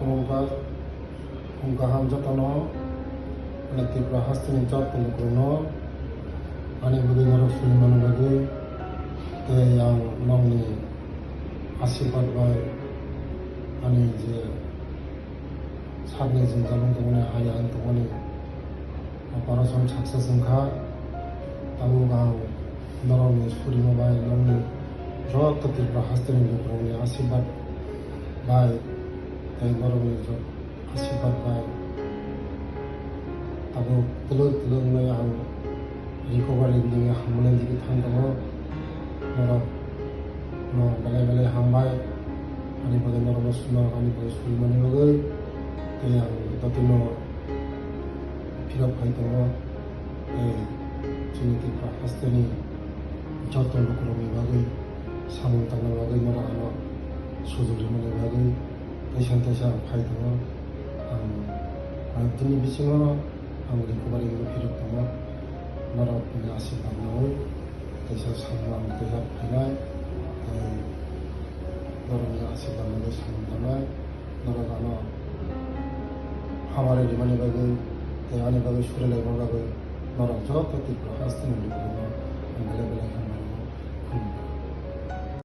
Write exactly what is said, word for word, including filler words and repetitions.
Mungkha, mungkha ham jotono, ani Tripura hasteni joto lukurokno, ani bagwi norok suri mani bagwi, tei ang nokni asirwad bai, ani je sakni jwngjal wng tongmani, hai ang tongmani, operation success wngkha. Tabuk ang norokni surima bai, nokni joto Tripura hasteni lukurokni asirwad bai, tei norokni jo-, asirwad bai tabuk twlwk twlwk wngwi ang recovery wngwi hamjaknai digi thang tongo. Norokno belai belai hambai, ani bagwi norokno suna, ani bagwi suri mani bagwi. Tei ang jotino phirok phai tongo, tei chini Tripura hasteni joto lukurokni bagwi samung tangna bagwi norok ano sujuri mani bagwi. Teisa teisa ang phai tongo. Ang, ang tini bisingo ang recovery wngwi phirok tongo. Norokni asirwad nawi teisa samung ang teisa phainai. Tei norokni asirwad nawi samung tangnai. Norok ano hamari rimani bagwi tei ani bagwi suri laima bagwi norok joto Tripura hasteni lukurokno ang belai belai hambai rwo. Khulumkha.